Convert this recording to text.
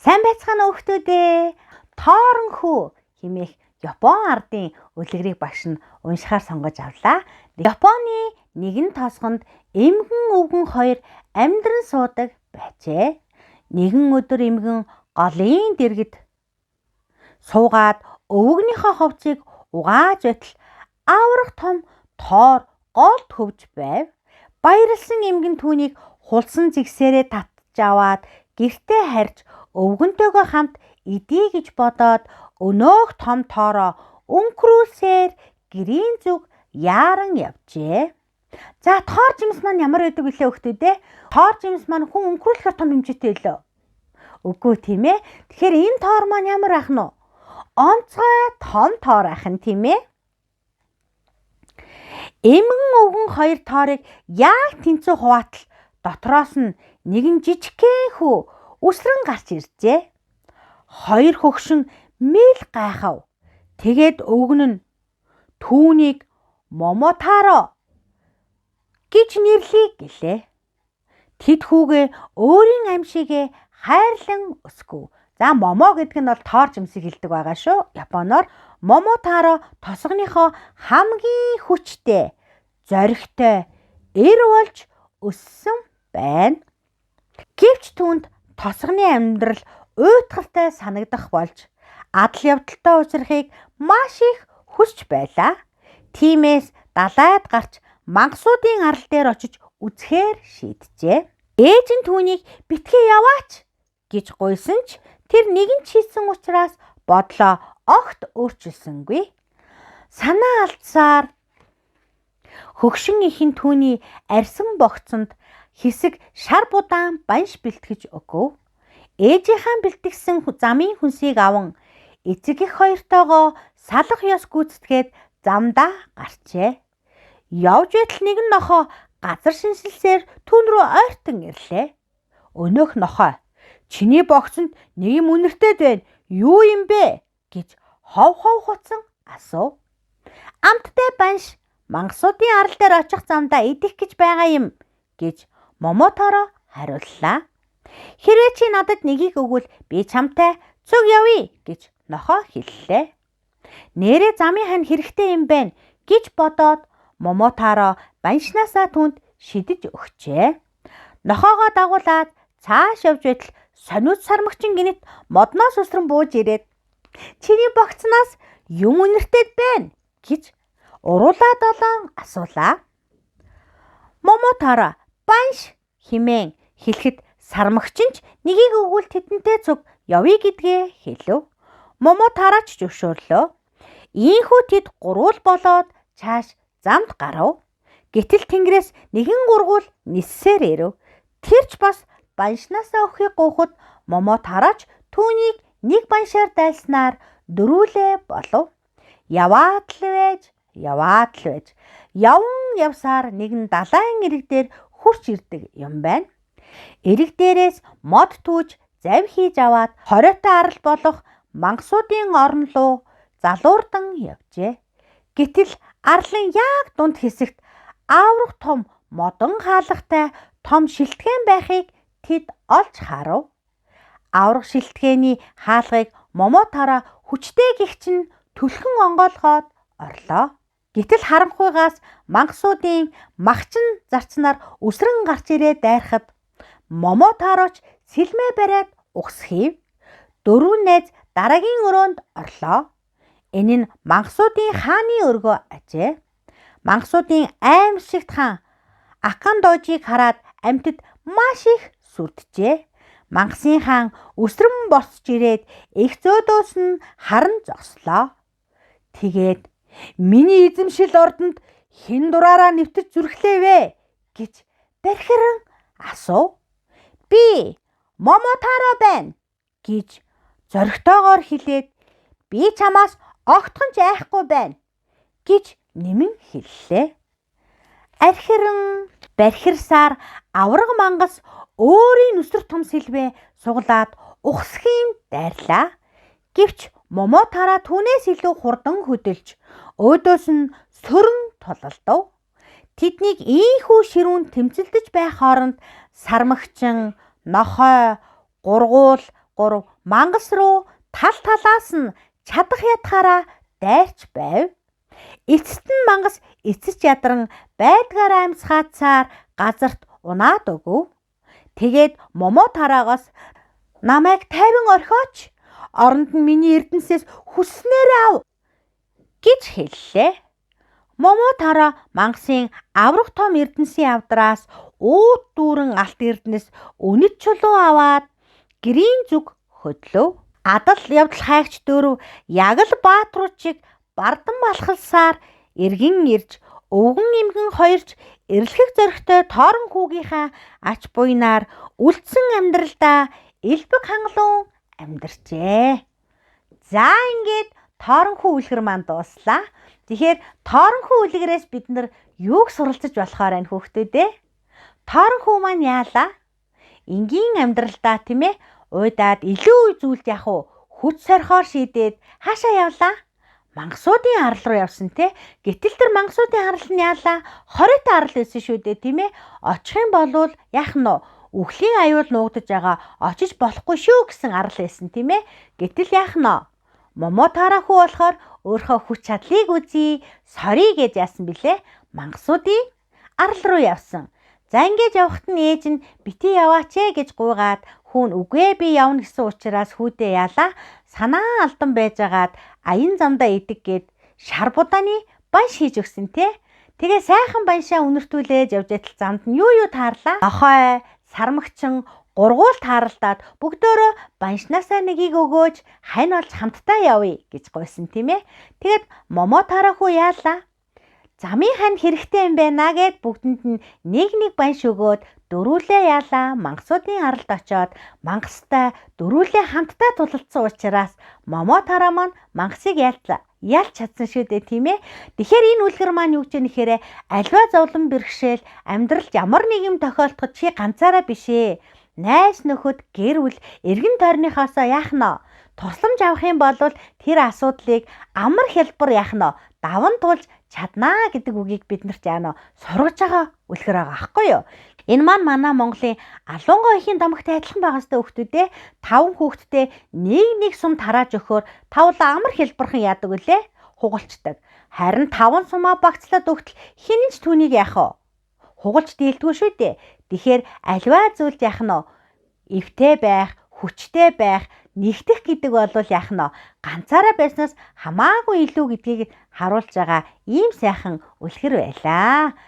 Сайн байцгаана уу хүмүүдээ. Тоорон хүү хэмээх Япон ардын үлгэрийг багш нь уншихаар сонгож авлаа. Японы нэгэн тосгонд эмгэн өвгөн хоёр амьдран суудаг байжээ. Нэгэн өдөр эмгэн голын дэргэд суугаад өвгөнийхөө хувцсыг угааж байтал аврах том тоор голд хөвж байв. Баярлсан эмгэн түүнийг хулсан зэгсээрээ татж аваад гэртээ харж өвгөнтэйгөө хамт идье гэж бодоод өнөөх том тоороо өнкрүүлсээр гэрийн зүг яаран явжээ. За, тоор жимс маань ямар байдаг вүлээ, өгтөө дээ? Тоор жимс маань хүн өнкрүүлэхээр том хэмжээтэй лөө. Үгүй, тийм ээ. Тэгэхээр энэ тоор маань ямар ах нь вэ? Онцгой том тоор ах нь, тийм ээ. Эмгэн өвгөн хоёр тоорыг яг тэнцүү хуваатал дотроос нь нэгэн жижигхэн хүү өсрөн гарч иржээ. Хоёр хөгшин мэл гайхав. Тэгээд өвгөн нь түүнийг Момотаро гэж нэрлэе гэлээ. Тэд хүүгээ өөрийн ам шигээ хайрлан өсгөв. За, момоо гэдэг нь бол тоор жимсийг хэлдэг байгаа шүү. Японоор Момотаро тосгоныхоо хамгийн хүчтэй, зоригтой эр болж өссөн байна. Гэвч түүнд тосгоны амьдрал уйтгартай санагдах болж адал явдалтай учрахыг маш их хүсч байлаа. Тиймээс далайд гарч мангасуудын арал дээр очиж үзэхээр шийджээ. Ээж нь түүнийг битгий яваач гэж гуйсан ч тэр нэгэн ч хийсэн учраас бодлоо огт өөрчилсөнгүй. Санаа алдсаар хөгшин ихэн түүний арьсан богцонд хэсэг шар будаан банш бэлтгэж өгөв. Ээжийнхээ бэлтгэсэн замын хүнсийг аван эцэг эх хоёртойгоо салах ёс гүйцэтгээд замдаа гарчээ. Явж байтал нэгэн нохой газар шинэчилсээр түүн рүү ойртон ирлээ. Өнөөх нохой "Чиний богцонд нэг юм үнэртэй байна. Юу юм бэ?" гэж хов хов хуцан асуув. "Амттай банш мангасуудын арал дээр очих замдаа идэх гэж байгаа юм" гэж Момотаро хариуллаа. "Хэрвээ чи надад нэгийг өгвөл би чамтай цуг явъя" гэж нохой хэллээ. Нээрээ замын хань хэрэгтэй юм байна гэж бодоод Момотаро баншнаасаа түүнд шидэж өгчээ. Нохоогоо дагуулад цааш явж байтал сониуд сармагчин гэнэт модноос өсрөн бууж ирээд "Чиний богцноос юм үнэртэй байна" гэж уруулаа долоон асуулаа. Момотаро "Банш" хэмээн хэлэхэд сармагчин ч нэгийг өгвөл тэдэнтэй цуг явъя гэдгээ хэлэв. Момотаро ч зөвшөөрлөө. Ийнхүү тэд гурвуул болоод чааш замд гарав. Гэтэл тэнгэрээс нэгэн гургуул ниссээр ирэв. Тэр ч бас баншнаасаа өгөхийг гуйхад Момотаро ч түүнийг нэг баншаар дайлснаар дөрвүүлээ болов. Яваад л байж, яваад л байж. Яван явсаар нэгэн далайн эрэг дээр хурч ирдэг юм байна. Эрэг дээрээс мод түүж зав хийж аваад хориотой арал болох мангасуудын орон руу залуурдан явжээ. Гэтэл арлын яг дунд хэсэгт аврах том модон хаалгатай том шилтгэн байхыг тэд олж харав. Аврах шилтгэний хаалгыг Момотаро хүчтэй гэгч нь түлхэн онгойлгоод орлоо. Гэтэл харанхуйгаас мангасуудын махчин зарцнаар өсрөн гарч ирээ дайрахад Момотаро ч сэлмээ бариад угсхийв. Дөрвөн найз дараагийн өрөөнд орлоо. Энэ нь мангасуудын хааны өргөө ажээ. Мангасуудын аймшигт хаан Акандожийг хараад амьтад маш их сүрджээ. Мангасын хаан өсрөн босч ирээд эх зөөдөөс нь харан зогслоо. Тэгээд "Миний эзэмшил ордонд хэн дураараа нэвтэрч зүрхлээ вэ?" гэж бархиран асуув. "Би Момотаро байна" гэж зоригтойгоор хэлээд, "Би чамаас огтхон ч айхгүй байна" гэж нэмэн хэллээ. Архиран бархирсаар авраг мангас өөрийн нүсэр том сэлвээ суглаад ухсхийн дайрлаа. Гэвч Момотаро түүнээс илүү хурдан хөдөлж өөдөөс нь сөрөн тулалдав. Тэднийг ийнхүү ширүүн тэмцэлдэж байх хооронд сармагчин, нохой, гургуул гурав мангас руу тал талаас нь чадах ятгаараа дайрч байв. Эцэст нь мангас эцэж ядран байдгаараа амьсгаацаар газарт унаад өгөв. Тэгээд Момоо Тараагаас намайг тайван орхиоч. Оронд нь миний эрдэнэсээс хүсснээр ав гэж хэллээ. Момоо Тараа мангасын аврах том эрдэнэсийн авдраас уут дүүрэн алт эрдэнэс үнэт чулуу аваад гэрийн зүг хөдлөв. Адал явдал хайгч дөрөв яг л баатрууд шиг бардан малхалсаар эргэн ирж өвгөн эмгэн хоёрч эрэлхэг зоригтой Тоорон хүүгийнхаа ач буйнаар үлдсэн амьдралдаа элбэг хангалуун амьдарчээ. За ингээд Тоорон хүү үлгэр маань дууслаа. Тэгэхээр Тоорон хүү үлгэрээс бид нар юуг суралцаж болохоор байна хүүхдүүд ээ? Тоорон хүү маань яалаа? Энгийн амьдралдаа тийм ээ уйдаад илүү зүйлд яг уу хүч сорихоор шийдээд хаашаа явлаа? Мангасуудын арал руу явсан те. Гэтэл тэр мангасуудын арал нь яалаа? Хориотой арал байсан шүү дээ тийм ээ. Очих юм болвол яах нь вэ? Үхлийн аюул нуугдаж байгаа очиж болохгүй шүү гэсэн арал байсан тийм ээ. Гэтэл яах нь вэ? Момоо Тараа хүү болохоор өөрийнхөө хүч чадлыг үзье, сорьё гэж яасан бilé? Мангасуудын арал руу явсан. За ингэж явхад нь ээж нь бити яваач ээ гэж гуйгаад хүүн үгүй би явна гэсэн учраас хүүдээ яалаа. Санаа алдан байжгаад аян замдаа идэг гээд шар будааны банш хийж өгсөн те. Тэгээ сайхан баншаа үнэртүүлээж явж байтал замд нь юу юу таарлаа? Нохой, сармагчин гургуул тааралдаад бүгдөөрөө баншнаасаа нэгийг өгөөж хань болж хамтдаа явъя гэж гуйсан тийм ээ. Тэгээд Момоо Тараа хүү яалаа? Замын хань хэрэгтэй юм байна гэд бүгдэнд нь нэг нэг банш өгөөд дөрүүлээ яалаа мангасуудын аралд очоод мангастай дөрүүлээ хамтдаа тулалдсан учраас Момоо Тараа маань мангасыг ялж чадсан шүү дээ тийм ээ. Тэгэхээр энэ үлгэр маань юу гэж нэхэрэ альва зовлон бэрхшээл амьдралд ямар нэг юм тохиолдоход чи ганцаараа биш ээ. Найз нөхөд гэр бүл эргэн тойрныхоосоо яах нь вэ? Тусламж авах юм бол тэр асуудлыг амар хялбар яах нь вэ? Даван туулж чаднаа гэдэг үгийг бид нарт яана сургаж байгаа үлгэр байгаа аахгүй юу? Энэ маань манай Монголын Алунгоо ихийн домогтой адилхан байгаа сте хүүхдүүдээ. 5 хүүхэдтэй нэг нэг сум тарааж өгөхөөр тавлаа амар хялбархан яадаг үлээ хугалчдаг. Харин 5 сумаа багцлаад өгтөл хэн ч түүнийг яах вэ? Хугалж дийлдэггүй шүү дээ. Тэгэхээр альва зүйлд яах нь вэ? Эвтэй байх, хүчтэй байх, нэгтэх гэдэг бол яах нь вэ? Ганцаараа байснаас хамаагүй илүү гэдгийг харуулж байгаа ийм сайхан үлгэр байлаа.